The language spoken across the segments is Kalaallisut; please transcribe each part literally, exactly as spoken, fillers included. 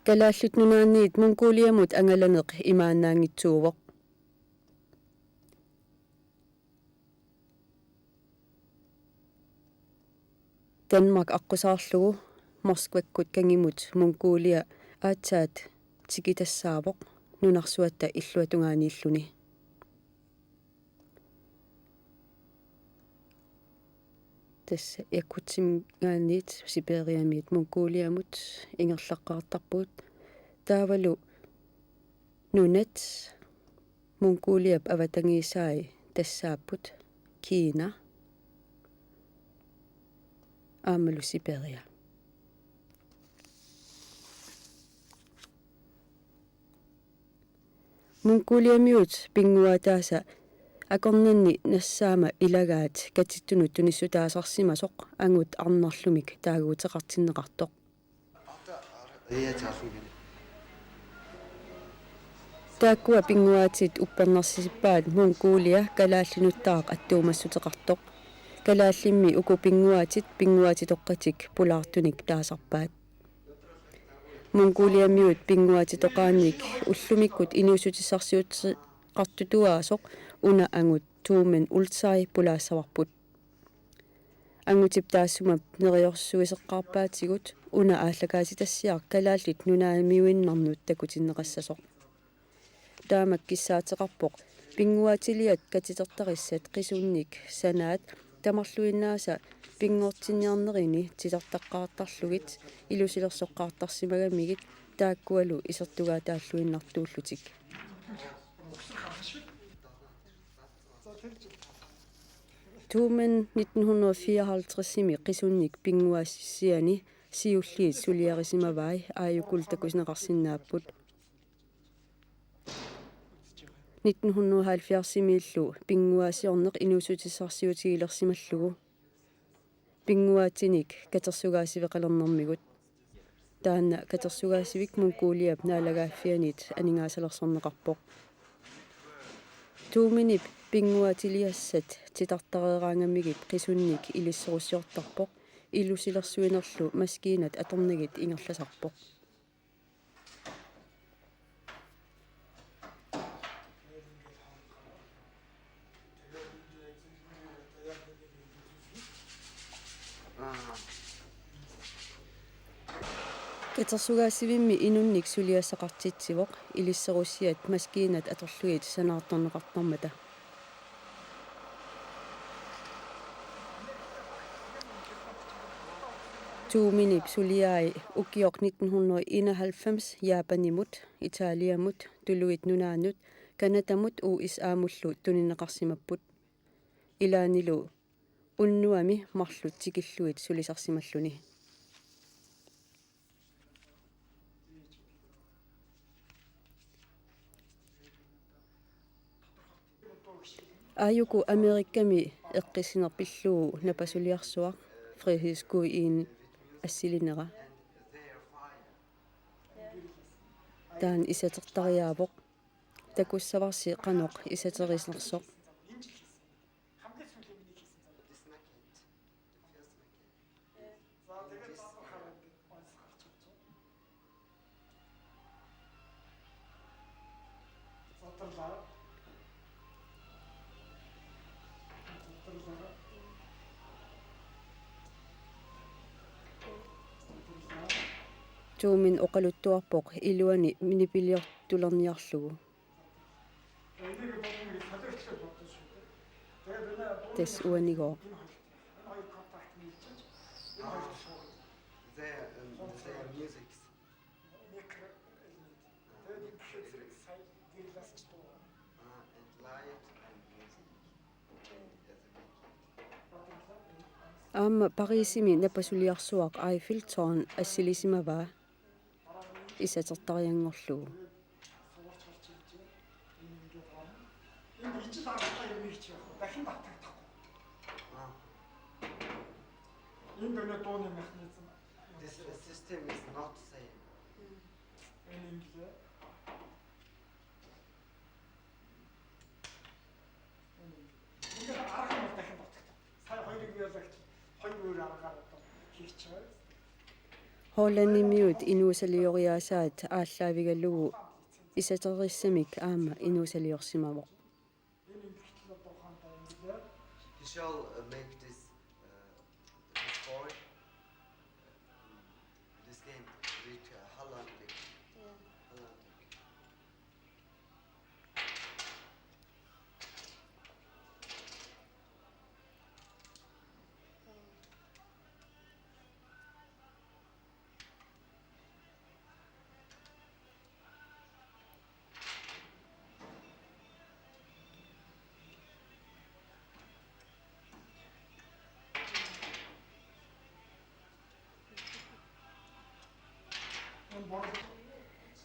Kalaallit Nunaanniit Mongoliamut angalaneq imaannaanngitsuuvoq. Danmark aqqusaarlugu Moskvakkut kangimut Mongolia aatsaat tikitassaavoq nunarsuatta illuatungaaniilluni. Tassa Yakutiminngaanniit Sibiriamiit Mongoliamut ingerlaqqaartarpugut. Taavalu nunat Mongoliap avatangiisai tassaapput Kina aammalu Siberia. Mongoliamiut pinnguaataasa akornanni nassaama ilagaat katittunut tunissutaasarsimasoq angut arnarlumik taaguuteqartinneqartoq. Taakkua pinnguaatit uppernarsisippaat Mongolia kalaallinuttaaq attuumassuteqartoq. Kalaallimmi uku pinnguaatit pinnguaatitoqqatik pulaartunik taasarpaat. Mongoliamiut pinnguaatitoqaannik ullumikkut inuussutissarsiuteqartutuaasoq una angut Tumen Ultsai pulaassavarput. Angutip taassuma neriorsuiseqqaarpaatigut una aallakaatitassiaq Kalaallit Nunaanniinnarnut takutinneqassasoq. Taama kissaateqarpoq pinnguaatiliat katitertarissat qisunnik sanaat tamarluinnaasa pinngortinniarnerini titartaqqaartarlugit ilusilersoqqaartarsimagamigit taakkualu isertugaataalluinnartuullutik. Tumen nitten hundrede og fireoghalvtreds-imi qisunnik pinnguaasissiani siulliit suliarisimavai aajukulu takusineqarsinnaapput. Nitten hundrede og halvfjerds-imiillu pinnguaasiorneq inuussutissarsiutigilersimallugu pinnguaatinik katersugaasiveqalernermigut. Taanna katersugaasivik Mongoliap naalagaaffianit aningaasalersorneqarpoq. Tumenip pinnguaatiliassat titartareeraangamigit qisunnik ilisserussiortarpoq, ilusilersuinerlu maskiinat atornagit ingerlasarpoq. Katersugaasivimmi inunnik suliassaqartitsivoq ilisserussiat maskiinat atorlugit sanaartorneqartarmata. Tumenip suliai ukioq nitten hundrede og enoghalvfems Japanimut, Italiamut, Tuluit Nunaannut, Canadamut U S A-mullu tunineqarsimapput. Ilaannilu unnuami marluk tikillugit sulisarsimalluni. Aajuku Amerikami eqqissineq pillugu napasuliarsuaq Frihedsgudinde assilinera. Taanna isatertariaavoq. Takussavarsi qanoq isaterinersoq. Tumen oqaluttuarpoq iluani nipiliortulerniarlugu. Tassa uanigooq. Aamma Parisimi napasuliarsuaq Eiffeltårn assilisimavaa isatertarianngorlugu. This system is not same. Hollandimiut inuusalioriaasaat aallaavigalugu isaterissamik aamma inuusaliorsimavoq. He shall, uh, make this, uh, this board, uh, this game reach, uh, Holland. Yeah. Holland.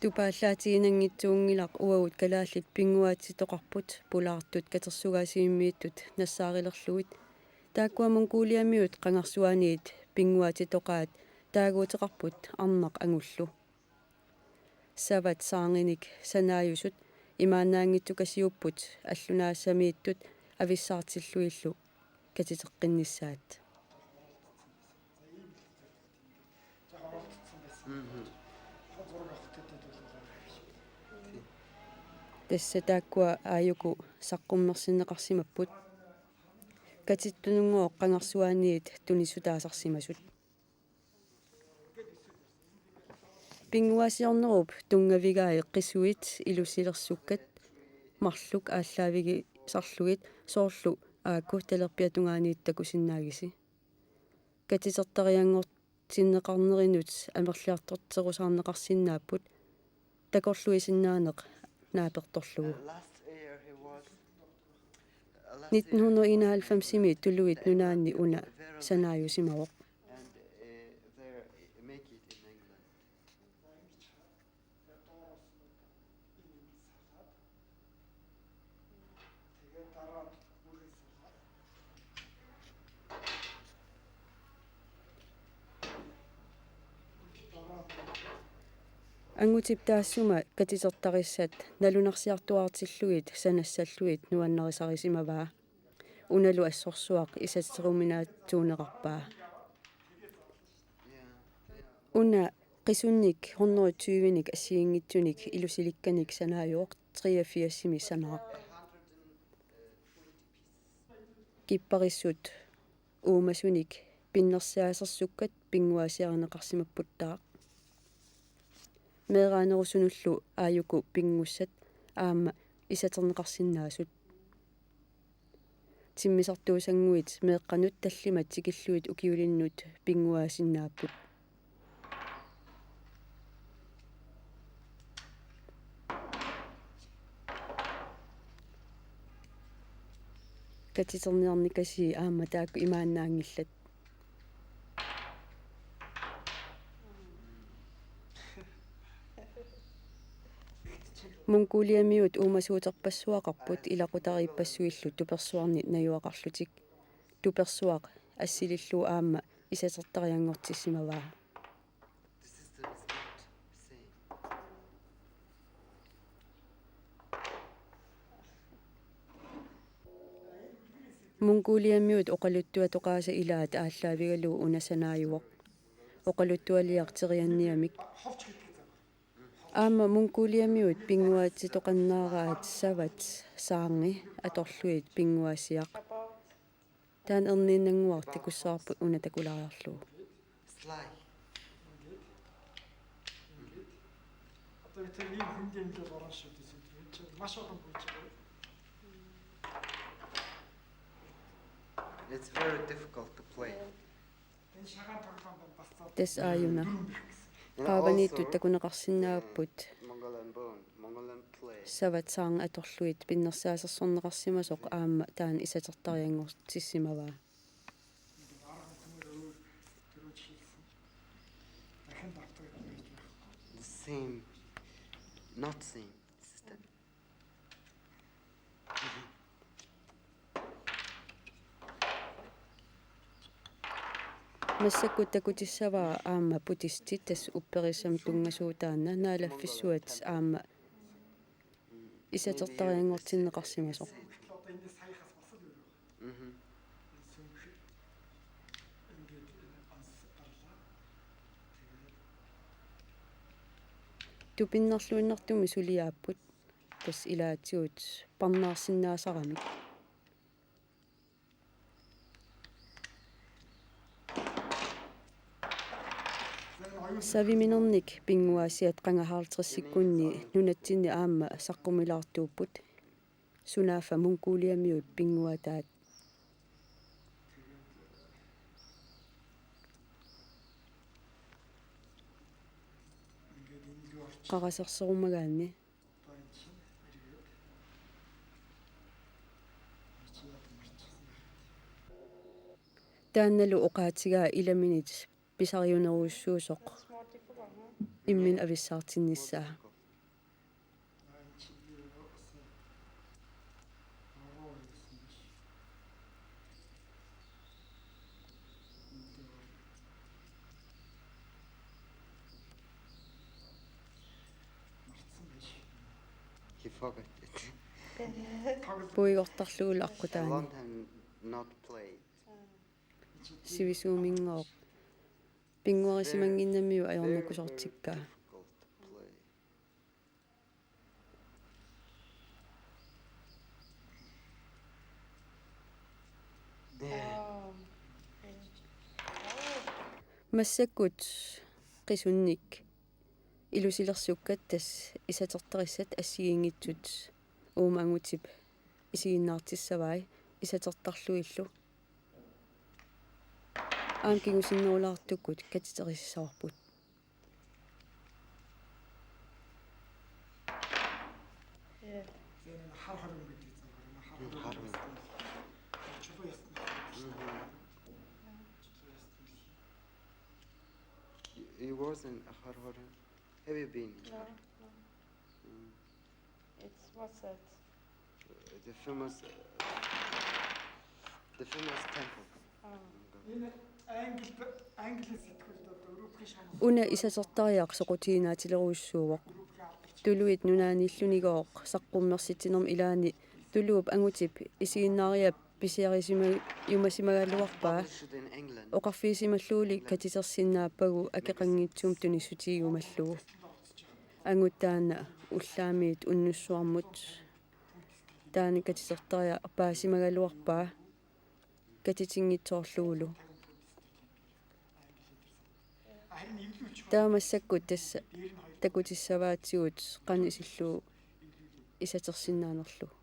Tupaallaatiginanngitsuunngilaq uagut kalaallit pinnguaatitoqarput pulaartut katersugaasivimmiittut nassaarilerlugit. Taakkua Mongoliamiut qangarsuaaniit pinnguaatitoqaat taaguuteqarput arnaq angullu. Savat sanginik sanaajusut imaannaanngitsukasiupput allunaassamiittut avissaartillugillu katiteqqinnissaat. Tassa taakkua aajuku saqqummersinneqarsimapput. Katittununngooq qangarsuaaniit tunissutaasarsimasut. Pinnguaasiornerup tunngavigai qisuit ilusilersukkat marluk aallaavigisarlugit soorlu aaku talerpiata tungaaniit takusinnaagisi. Katitertarianngortinneqarnerinut amerliartorterusaarneqarsinnaapput takorluuisinnaaneq naapertorlugu. Nitten hundrede enoghalvfemsimi Tuluit Nunaanni una sanaajusimavoq. Angutip taassuma katitertarissat nalunarsiartuaartillugit sanassallugit nuannarisarisimavaa. Unalu assorsuaq isateruminaatsuunerarpaa. Una qisunnik hundrede tyvenik assigiinngitsunik ilusilikkanik sanaajuvoq treogfirsimi sanaraq. Kipparissut uumasunik pinnersaasersukkat pinnguaasiarineqarsimapputtaaq. Meeraanerusunullu aajuku pinngussat aamma isaterneqarsinnaasut. Timmisartuusannguit meeqqanut tallimat tikillugit ukiulinnut pinnguaasinnaapput. Katiterniarnikasii aamma taakku imaannaanngillat. Mongoliamiut uumasuuterpassuaqarput ilaqutariippassuillu tupersuarni najugaqarlutik. Tupersuaq assilillugu aamma isatertarianngortissimavaa. Mongoliamiut oqaluttuatoqaasa ilaat aallaavigalugu una sanaajuvoq. Oqaluttualiaq terianniamik. Aamma Mongoliamiut pinnguaatitoqannaaraat savat saangi atorlugit pinnguaasiaq. Taanna erniinnannguaq takussavarput una takulaariarlugu. Sly. It's very difficult to play. Tassa aajuna. Qaavaniittut takuneqarsinnaapput. Savat saangi atorlugit pinnersaasersorneqarsimasoq aamma taanna isatertarianngortissimavaa. The same, not same system. Massakkut takutissavaa aamma buddhistit, tassa upperissamut tunngasuut taanna, naalaffissuat aamma isatertarianngortinneqarsimasoq. Tupinnarluinnartumik suliaapput, tassa ilaatigut parnaarsinnaasaramik. Saviminernik pinnguaasiat qanga halvtredsikkunni nunatsinni aamma saqqumilaartuupput. Sunaaffa Mongoliamiut pinnguataat. Qarasersorumagaanni. Taannalu oqaatigaa ilaminit pisariunerujussuusoq imminut avissaartinnissaa. He forgot it. Puigortarlugulu aqqutaani. A long time not played. Sivisuuminngooq. Pinnguarisimannginnamiuk ajornakusoortikkaa. Very, very difficult to play. There. Oh. Massakkut qisunnik ilusilersukkat tassa isatertarissat assigiinngitsut uuma angutip isiginnaartissavai isatertarlugillu. Aamma kingusinnerulaartukkut katiterissavarput. He wasn't a hard worker. Have you been? No, no. Mm. It's, what's that? The famous, uh, the famous temple. Una isasertariaq soqutiginaatsilerujussuuvoq. Tuluit nunaanniillunigooq saqqummersitsinermi ilaanni tuluup angutip isiginnaariap pisiarisimajumasimagaluarpaa. Oqarfigisimalluguli katitersinnaappagu akeqanngitsumik tunissutigiumallugu. Angut taanna ullaamiit unnussuarmut taanna katitertariaq paasimagaluarpaa katitinngitsoorlugulu. Taava massakkut tassa takutissavaatigut qanoq isillugu isatersinnaanerlugu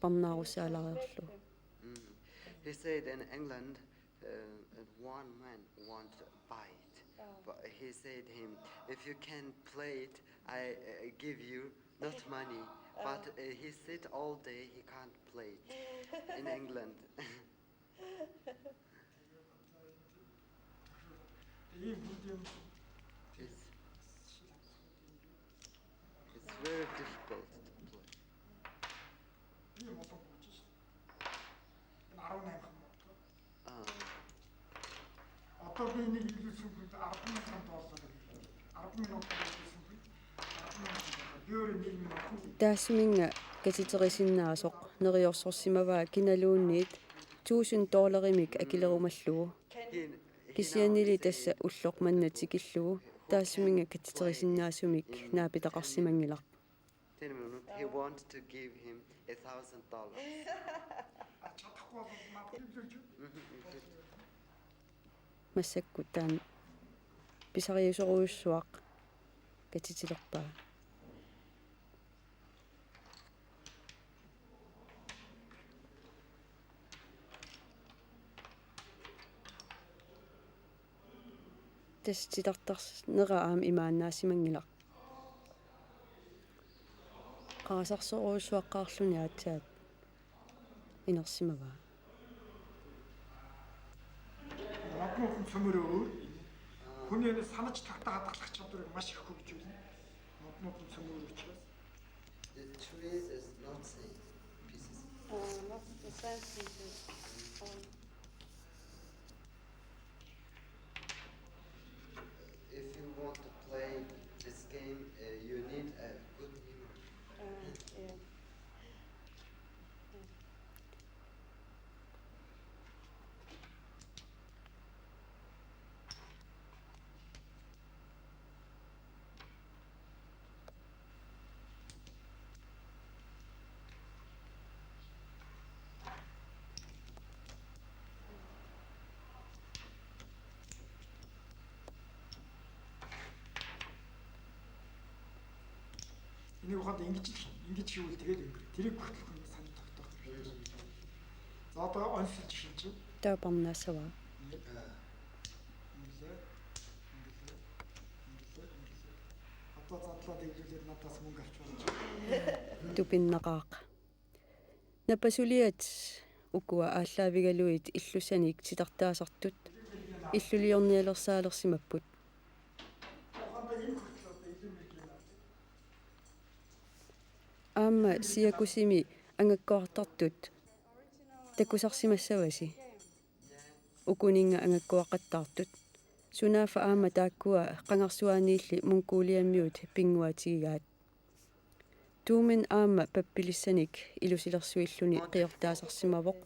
parnaarussaalaareerlugu. Mm. He said in England, uh, one man want to buy it. Oh. But he said him, "If you can play it, I, uh, give you not money." Oh. But, uh, he sit all day, he can't play it in England. It's, it's very difficult to play. Аа. Одоо би нэг илүү сүмхэнд арбан мянган доллар. Арбан минут гэсэн хүн. Арбан мянган доллар. Би өөрөө нэг минут хүн. Taassuminnga katiterisinnaasoq neriorsorsimavaa kinaluunniit tusind dollarimik akilerumallugu. Kisiannili tassa ulloq manna tikillugu taassuminnga katiterisinnaassumik naapitaqarsimanngilaq. Ten minutes, he want to give him a thousand dollars. Massakkut taanna pisariusorujussuaq katitilerpaa. Tassa titartarnera aamma imaannaasimanngilaq. Qarasarsorujussuaqqaarluni aatsaat inersimavaa. Моднууд нь цөмөрөөр. Хүний энэ санаж тагтаа хадгалах чадварыг маш их хөгжүүлнэ. Моднууд нь цөмөрөөр учраас. The tree is not same pieces. Oh, not the same pieces. Oh. If you want to play this game, uh, you need a good memory. Uh, yeah. Ini uqata ingichil, ingichiul tegel ingri. Tirik kurtulkun sanitaqtaq. Zaata onsil chinchu. Taparnasava. Atta zatla tegel natas mun garchuan. Tupinnaqaaq. Napasuliat ukua aallaavigalugit illussanik titartaasartut illuliornialersaalersimapput. Aamma siakusimi angakkoartartut takusarsimassavasi. Ukuninnga angakkoaqattaartut. Sunaaffa aamma taakkua qangarsuaaniilli Mongoliamiut pinnguatigigaat. Tuumin aamma pappilissanik ilusilersuilluni qiortaasarsimavoq.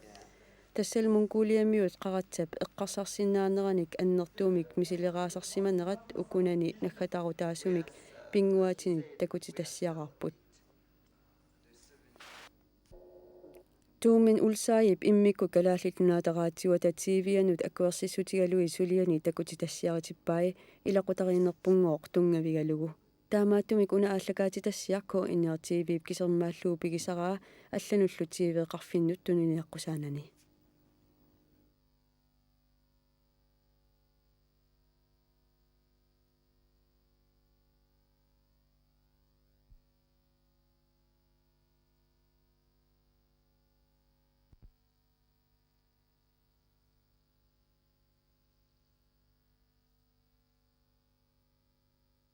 Tassalu Mongoliamiut qaratsap eqqarsarsinnaaneranik annertuumik misileraasarsimanerat ukunani naggatarutaasumik pinnguaatinik takutitassiaraarput. Tuumin Ulsaip immikkut Kalaallit Nunaata Raatiuata T V-anut akuersissutigalugit suliani takutitassiaritippai ilaqutariinnerpunngooq tunngavigalugu. Taamaattumik una aallakaatitassiaq K N R T V-p kisermaallugu pigisaraa allanullu T V-qarfinnut tuniniaqqusaanani.